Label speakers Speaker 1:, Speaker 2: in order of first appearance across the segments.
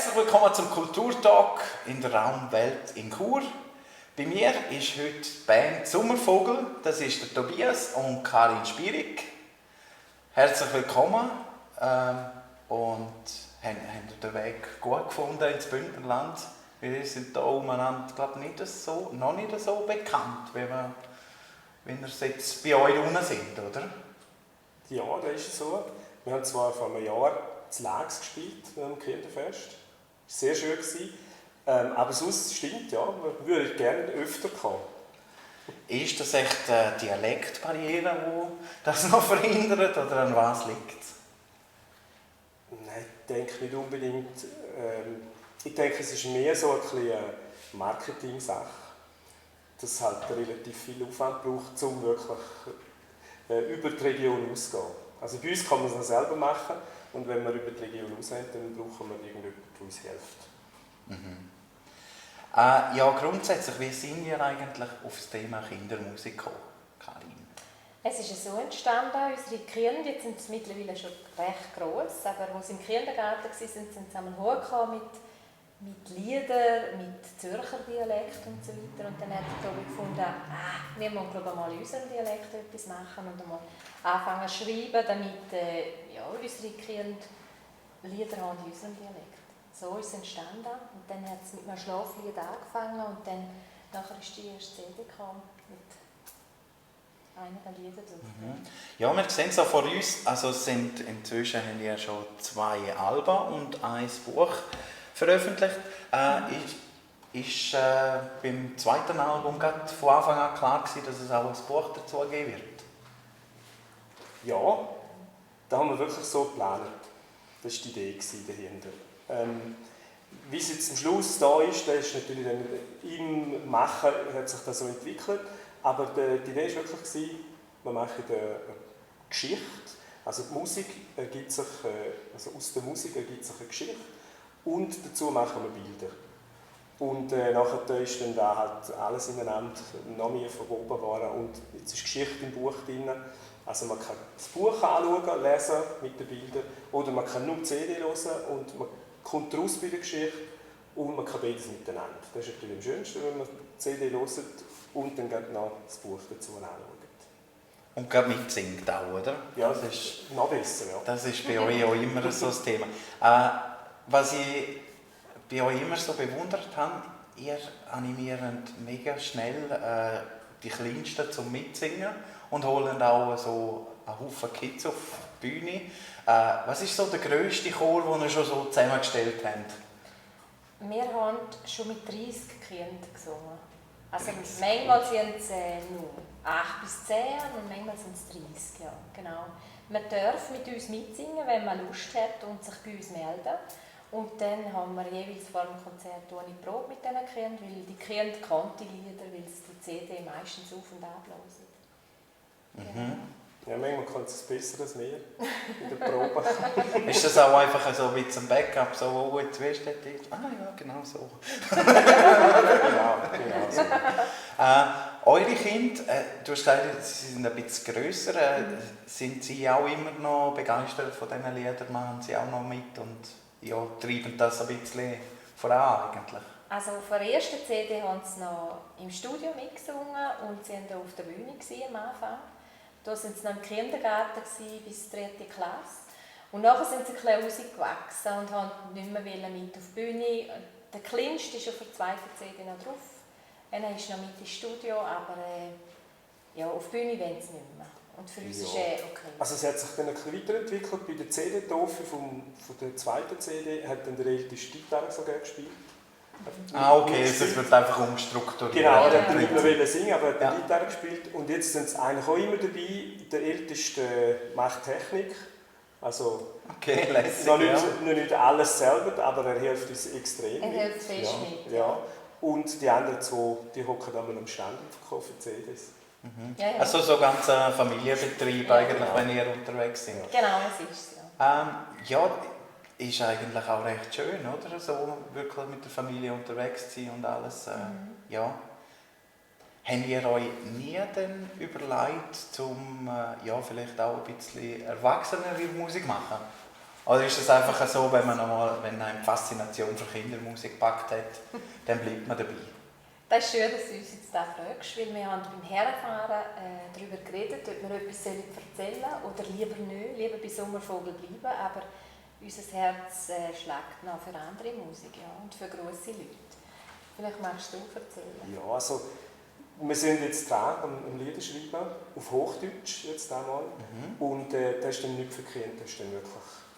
Speaker 1: Herzlich willkommen zum Kulturtalk in der Raumwelt in Chur. Bei mir ist heute die Band Sommervogel, das ist der Tobias und Karin Spierig. Herzlich willkommen und haben den Weg gut gefunden ins Bündnerland. Wir sind hier umeinander, glaube ich, noch nicht so bekannt, wie wir jetzt bei euch unten sind, oder?
Speaker 2: Ja, das ist so. Wir haben zwar vor einem Jahr zu Lags gespielt, am Kinderfest. Das war sehr schön. Aber sonst stimmt, ja, wir würden gerne öfter kommen.
Speaker 1: Ist das echt eine Dialektbarriere, die das noch verhindert, oder an was liegt es?
Speaker 2: Nein, ich denke nicht unbedingt. Ich denke, es ist mehr so eine Marketing-Sache, dass es halt relativ viel Aufwand braucht, um wirklich über die Region auszugehen. Also bei uns kann man es noch selber machen und wenn wir über die Region rausgehen, dann brauchen wir irgendjemanden, der uns hilft.
Speaker 1: Mhm. Ja, grundsätzlich, wie sind ihr eigentlich auf das Thema Kindermusik gekommen, Karin?
Speaker 3: Es ist so entstanden, unsere Kinder, jetzt sind sie mittlerweile schon recht gross, aber als sie im Kindergarten waren, sind sie zusammen hochgekommen mit Liedern, mit Zürcher Dialekt und so weiter. Und dann hat Tobi gefunden, wir müssen mal in unserem Dialekt etwas machen und einmal anfangen zu schreiben, damit unsere Kinder Lieder haben in unserem Dialekt. So ist es entstanden. Und dann hat es mit einem Schlaflied angefangen und dann nachher ist die erste CD gekommen mit einigen Liedern drauf.
Speaker 1: Mhm. Ja, wir sehen so vor uns, also inzwischen haben wir schon 2 Alben und ein Buch veröffentlicht. Ist beim zweiten Album gerade von Anfang an klar gewesen, dass es auch ein Buch dazu geben wird?
Speaker 2: Ja, da haben wir wirklich so geplant. Das war die Idee dahinter. Wie es jetzt am Schluss da ist, das ist natürlich dann im Machen hat sich das so entwickelt. Aber die Idee war wirklich, wir machen eine Geschichte. Also die Musik ergibt sich, also aus der Musik ergibt sich eine Geschichte. Und dazu machen wir Bilder. Und nachher ist dann da halt alles ineinander noch mehr verwoben worden. Und jetzt ist Geschichte im Buch drin. Also man kann das Buch anschauen, lesen mit den Bildern. Oder man kann nur die CD hören und man kommt raus bei der Geschichte. Und man kann beides miteinander. Das ist natürlich am schönsten, wenn man die CD hört und dann noch das Buch dazu anschaut.
Speaker 1: Und gerade mitsingt auch, oder?
Speaker 2: Ja, das ist noch besser. Ja.
Speaker 1: Das ist bei euch auch immer so das Thema. Was ich bei euch immer so bewundert habe, ihr animiert mega schnell die Kleinsten zum Mitsingen und holen auch so einen Haufen Kids auf die Bühne. Was ist so der grösste Chor, den ihr schon so zusammengestellt habt?
Speaker 3: Wir haben schon mit 30 Kindern gesungen. Also manchmal sind es nur 8 bis 10 und manchmal sind es 30. Ja, genau. Man darf mit uns mitsingen, wenn man Lust hat und sich bei uns melden. Und dann haben wir jeweils vor dem Konzert eine Probe mit diesen Kindern, weil die Kinder kennen die Lieder, weil sie die CD meistens auf- und ablösen. Genau.
Speaker 2: Ja, manchmal kann es besser als wir in der Probe.
Speaker 1: Ist das auch einfach so wie zum Backup, so, oh, jetzt weißt du das? Ja, genau so.
Speaker 2: genau so.
Speaker 1: Eure Kinder, du hast gesagt, sie sind ein bisschen grösser. Sind sie auch immer noch begeistert von diesen Liedern? Machen sie auch noch mit und ja, treiben das ein bisschen voran eigentlich?
Speaker 3: Also auf der ersten CD haben sie noch im Studio mitgesungen und sie waren auf der Bühne am Anfang. Da waren sie noch im Kindergarten bis 3. Klasse. Und nachher sind sie ein bisschen rausgewachsen und haben nicht mehr mit auf die Bühne. Der Kleinste ist auf der zweiten CD noch drauf. Er ist noch mit ins Studio, aber auf die Bühne wollen sie nicht mehr. Und für uns ist okay.
Speaker 2: Also es hat sich dann ein bisschen weiterentwickelt. Bei der CD-Taufe von der zweiten CD hat dann der älteste Gitarre sogar gespielt.
Speaker 1: Okay, es wird einfach umstrukturiert.
Speaker 2: Genau, er wollte nicht mehr singen, aber er hat Gitarre gespielt. Und jetzt sind sie eigentlich auch immer dabei. Der Älteste macht Technik. Also
Speaker 1: okay, lässig,
Speaker 2: noch nicht alles selber, aber er hilft uns extrem.
Speaker 3: Er hilft fest mit.
Speaker 2: Ja. Und die anderen 2, die hocken einmal am Stand und verkaufen CDs.
Speaker 1: Mhm.
Speaker 3: Ja.
Speaker 1: Also so ganz ein Familienbetrieb eigentlich, wenn ihr unterwegs seid.
Speaker 3: Genau, es ist so.
Speaker 1: Ja, ist eigentlich auch recht schön, oder? So wirklich mit der Familie unterwegs zu sein und alles. Ja. Habt ihr euch nie dann überlegt, vielleicht auch ein bisschen erwachsenere Musik machen? Oder ist es einfach so, wenn einem die Faszination für Kindermusik gepackt hat, dann bleibt man dabei?
Speaker 3: Das ist schön, dass du uns jetzt das fragst, weil wir haben beim Herfahren darüber geredet, ob wir etwas erzählen sollen oder lieber nicht, lieber bei Sommervogel bleiben, aber unser Herz schlägt noch für andere Musik, ja, und für grosse Leute. Vielleicht magst du erzählen.
Speaker 2: Ja, also wir sind jetzt dran am Liederschreiben, auf Hochdeutsch jetzt einmal. Und das ist dann nicht für Kinder, das ist dann wirklich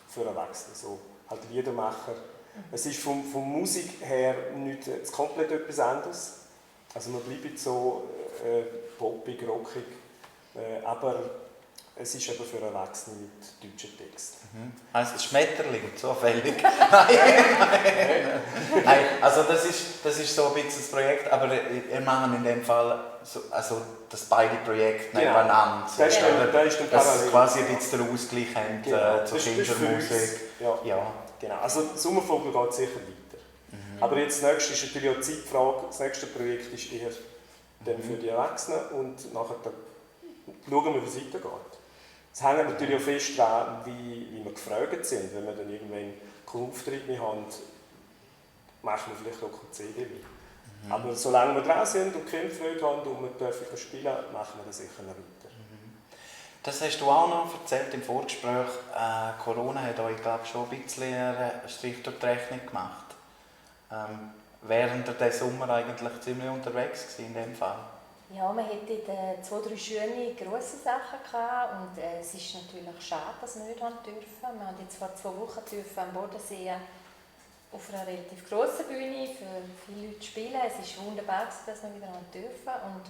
Speaker 2: für Erwachsene, so halt Liedermacher. Es ist von Musik her nicht komplett etwas anderes. Also man bleibt so poppig, rockig, aber es ist eben für Erwachsene mit deutschen Text.
Speaker 1: Heisst es Schmetterling, zufällig? Nein, also das ist so ein bisschen das Projekt, aber wir machen in dem Fall so, also dass beide Projekte nebeneinander sind.
Speaker 2: Das ist
Speaker 1: dass sie quasi ein bisschen den Ausgleich haben zur
Speaker 2: Das ist
Speaker 1: Kindermusik.
Speaker 2: Ja. Genau. Also Sommervogel geht sicher weiter. Aber jetzt das nächste ist natürlich auch die Zeitfrage. Das nächste Projekt ist eher dann für die Erwachsenen und nachher schauen wir, wie es weitergeht. Es hängt natürlich auch fest daran, wie wir gefragt sind. Wenn wir dann irgendwann keinen Auftritt mehr haben, machen wir vielleicht auch keine CD mehr. Aber solange wir dran sind und Kinder Freude haben und wir dürfen spielen, machen wir das sicher noch weiter.
Speaker 1: Das hast du auch noch erzählt im Vorgespräch. Corona hat euch, glaube ich, schon ein bisschen einen Strich durch die Rechnung gemacht. Während ihr diesen Sommer eigentlich ziemlich unterwegs gewesen in dem Fall?
Speaker 3: Ja, wir hatten 2-3 schöne, grosse Sachen gehabt und es ist natürlich schade, dass wir nicht dürfen. Wir haben jetzt vor 2 Wochen am Bodensee auf einer relativ grossen Bühne für viele Leute spielen. Es ist wunderbar, dass wir wieder dürfen. Und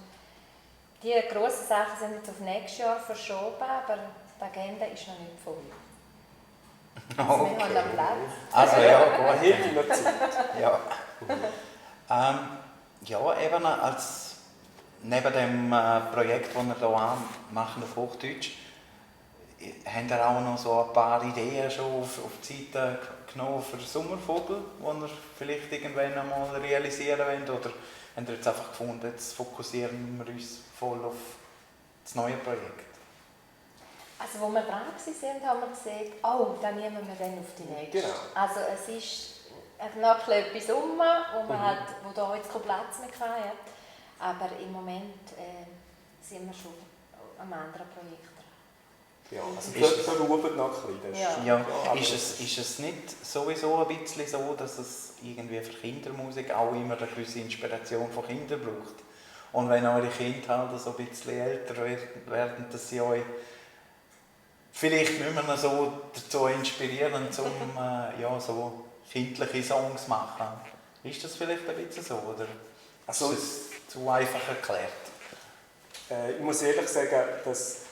Speaker 3: die grossen Sachen sind jetzt auf nächstes Jahr verschoben, aber die Agenda ist noch nicht voll. Also wir haben noch Platz.
Speaker 1: Also ja, gut.
Speaker 2: Hätte ich noch Zeit.
Speaker 1: Ja, eben neben dem Projekt, das wir hier machen auf Hochdeutsch, haben wir auch noch so ein paar Ideen schon auf die Seite genommen für Sommervogel, die wir vielleicht irgendwann einmal realisieren wollen? Oder haben wir jetzt einfach gefunden, jetzt fokussieren wir uns voll auf das neue Projekt?
Speaker 3: Also, als wir dran waren, haben wir gesagt, oh, dann nehmen wir dann auf die nächste.
Speaker 2: Genau.
Speaker 3: Also es ist noch etwas wo da jetzt keinen Platz mehr hatte. Aber im Moment sind wir schon am anderen Projekt dran.
Speaker 2: Ja, also da ruht noch ein bisschen.
Speaker 1: Ja. Ist es nicht sowieso ein bisschen so, dass es irgendwie für Kindermusik auch immer eine gewisse Inspiration von Kindern braucht? Und wenn eure Kinder halt so ein bisschen älter werden, dass sie euch vielleicht nicht mehr so dazu inspirieren, um so kindliche Songs zu machen? Ist das vielleicht ein bisschen so, oder
Speaker 2: Also,
Speaker 1: ist es zu einfach erklärt?
Speaker 2: Ich muss ehrlich sagen, dass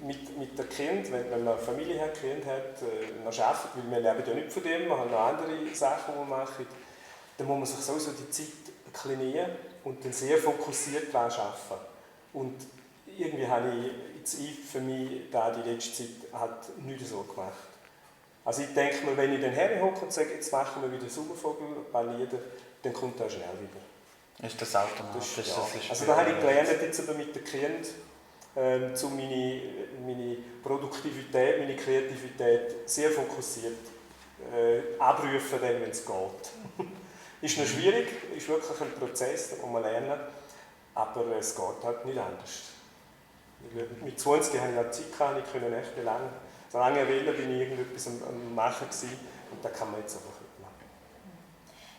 Speaker 2: mit den Kindern, wenn man eine Familie hat, Kind hat, noch arbeitet, weil wir leben ja nicht von dem, wir haben noch andere Sachen, die wir machen, dann muss man sich sowieso die Zeit ein bisschen nehmen und dann sehr fokussiert daran arbeiten. Und irgendwie habe ich für mich die letzte Zeit halt nicht so gemacht. Also ich denke mir, wenn ich dann herhocke und sage, jetzt machen wir wieder Sommervogel, ein paar Lieder, dann kommt das schnell wieder.
Speaker 1: Ist das automatisch?
Speaker 2: Das ist, also da habe ich gelernt jetzt aber mit den Kindern, um meine Produktivität, meine Kreativität sehr fokussiert abrufen, wenn es geht. Ist noch schwierig, ist wirklich ein Prozess, den man lernen, aber es geht halt nicht anders. Mit 20 hatte ich auch Zeit gehabt, ich konnte echt lange wählen, bin ich irgendetwas am Machen gewesen, und da kann man jetzt einfach nicht machen.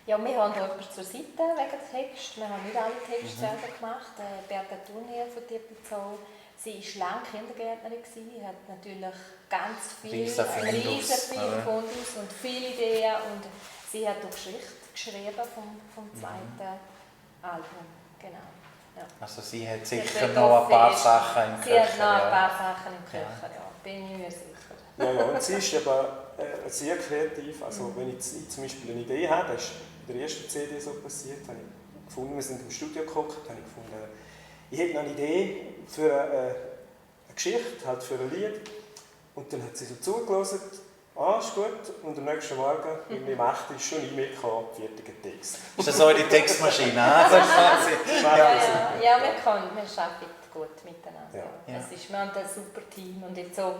Speaker 3: Ja, wir haben hier jemanden zur Seite wegen des Texts. Wir haben nicht alle Texte selber gemacht. Berta Thurnier von Diepelzow, sie war lange Kindergärtnerin, hat natürlich ganz viel Fundus und viele Ideen. Und sie hat auch Geschichte geschrieben vom zweiten Album. Genau. Ja.
Speaker 1: Also sie hat sicher noch ein paar Sachen im Köcher.
Speaker 3: Sie hat noch ein paar Sachen im Köcher, ja. Bin ich mir sicher.
Speaker 2: Ja, und sie ist aber sehr kreativ. Also, wenn ich zum Beispiel eine Idee habe, das ist in der ersten CD so passiert, habe ich gefunden, wir sind im Studio geguckt, habe ich gefunden, ich hätte noch eine Idee für eine Geschichte, halt für ein Lied. Und dann hat sie so zugelassen, ist gut. Und am nächsten Morgen, wenn wir machten, ist schon eine E-Mail gekommen, fertiger Text.
Speaker 1: Ist das eure Textmaschine?
Speaker 3: Ja, wir arbeiten gut miteinander.
Speaker 2: Ja.
Speaker 3: Wir haben ein super Team und jetzt so,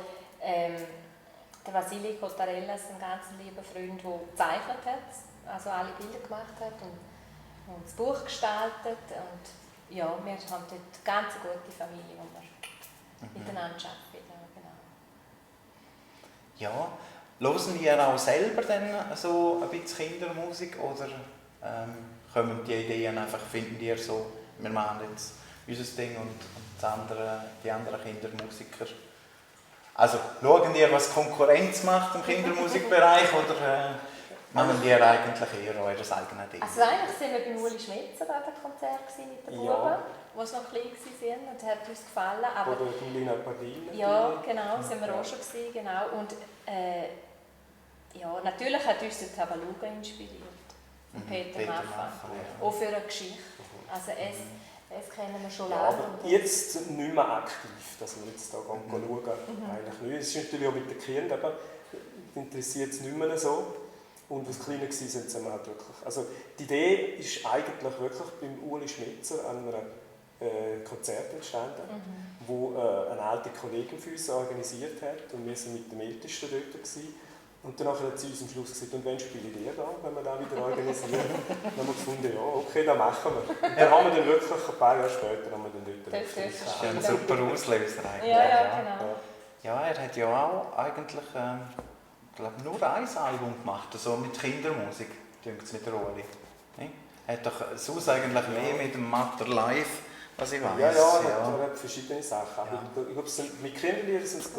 Speaker 3: der Vasili Cottarellas, ein ganz lieber Freund, der gezeichnet hat, also alle Bilder gemacht hat und das Buch gestaltet. Und ja, wir haben dort eine ganz gute Familie, wo wir miteinander arbeiten. Ja, genau.
Speaker 1: Ja, hören ihr auch selber dann so ein bisschen Kindermusik oder kommen die Ideen einfach, finden ihr so, wir machen jetzt unser Ding und die anderen Kindermusiker? Also schauen ihr, was Konkurrenz macht im Kindermusikbereich oder machen ihr eigentlich eher euer eigenes Ding?
Speaker 3: Also eigentlich sind wir bei Uli Schmetzer an dem Konzert mit den Buben, die noch klein waren und es hat uns gefallen. Aber
Speaker 2: oder Lina Pardin.
Speaker 3: Ja, genau, sind wir auch schon gewesen, genau. Und ja, natürlich hat uns der Tabaluga inspiriert. Peter Maffay.
Speaker 1: Ja.
Speaker 3: Auch für eine Geschichte. Also es kennen wir schon
Speaker 2: Ja,
Speaker 3: lange.
Speaker 2: aber jetzt nicht mehr aktiv, dass wir jetzt hier schauen. Eigentlich nicht. Es ist natürlich auch mit den Kindern, aber interessiert es nicht mehr so. Und als Kleine waren, sind wir halt wirklich... Also die Idee ist eigentlich wirklich beim Uli Schmetzer an einem Konzert entstanden, wo eine alte Kollegin für uns organisiert hat. Und wir waren mit dem Ältesten dort gewesen. Und dann hat sie uns am Schluss gesagt, und wann spiele ich da, wenn wir das wieder organisieren? Dann haben wir gefunden, ja, okay, das machen wir. Und dann haben wir dann wirklich, ein paar Jahre später, haben wir dann dort
Speaker 3: Das ist
Speaker 1: ein super Auslöser eigentlich.
Speaker 3: Ja, genau.
Speaker 1: Ja, er hat ja auch eigentlich glaube nur ein Album gemacht, also mit Kindermusik, denkt es mit der Uli. Er hat doch sonst eigentlich mehr mit dem Matter Live, was ich weiß.
Speaker 2: Ja, er hat verschiedene Sachen. Ja. Ich glaube, mit Kinderliedern sind es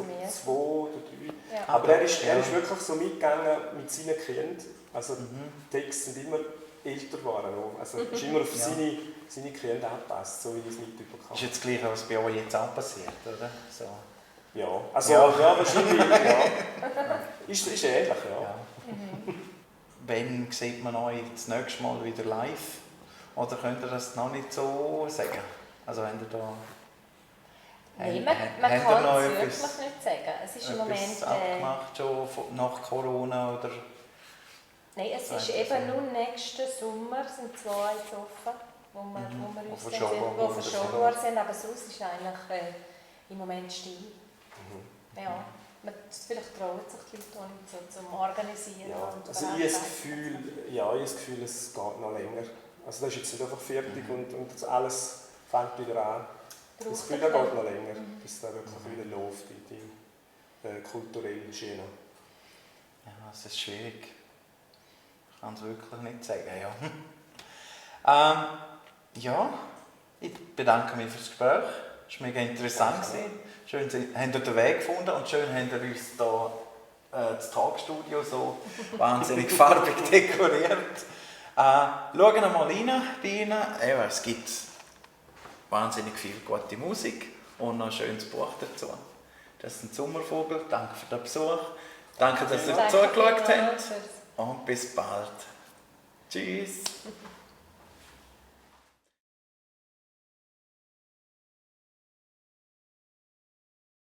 Speaker 2: 2 oder 3. Ja. Aber er ist wirklich so mitgegangen mit seinen Kindern. Also die Texte sind immer älter geworden. Also es ist immer auf seine Kinder angepasst, so wie ich es mitbekommen habe.
Speaker 1: Ist jetzt gleich, was bei euch jetzt auch passiert, oder? So.
Speaker 2: Ja, also ja wahrscheinlich, ja. Ist ähnlich, ja.
Speaker 1: Wann sieht man euch das nächste Mal wieder live? Oder könnt ihr das noch nicht so sagen? Also wenn ihr da...
Speaker 3: Nein, man kann es wirklich nicht sagen. Es ist im Moment...
Speaker 1: abgemacht schon nach Corona oder...
Speaker 3: Nein, es ist eben nur nächsten Sommer, sind 2 jetzt offen, wo wir uns verschoben worden sind, aber sonst ist eigentlich im Moment still. Ja, vielleicht trauen sich die Leute auch nicht so zum Organisieren.
Speaker 2: Ja, also ich habe das Gefühl, es geht noch länger. Also das ist jetzt nicht einfach fertig und alles fängt wieder an. Das Gefühl, das geht noch länger, bis es wirklich wieder läuft in die kulturellen Schiene.
Speaker 1: Ja, es ist schwierig. Ich kann es wirklich nicht sagen, ja. Ja, ich bedanke mich für das Gespräch. Es war mega interessant. Schön, habt ihr den Weg gefunden und schön habt ihr uns hier das Tagstudio so wahnsinnig farbig dekoriert. Schauen wir mal rein bei Ihnen. Es gibt wahnsinnig viel gute Musik und noch ein schönes Buch dazu. Das ist ein Sommervogel. Danke für den Besuch. Danke, dass ihr zugeschaut habt. Und bis bald. Tschüss.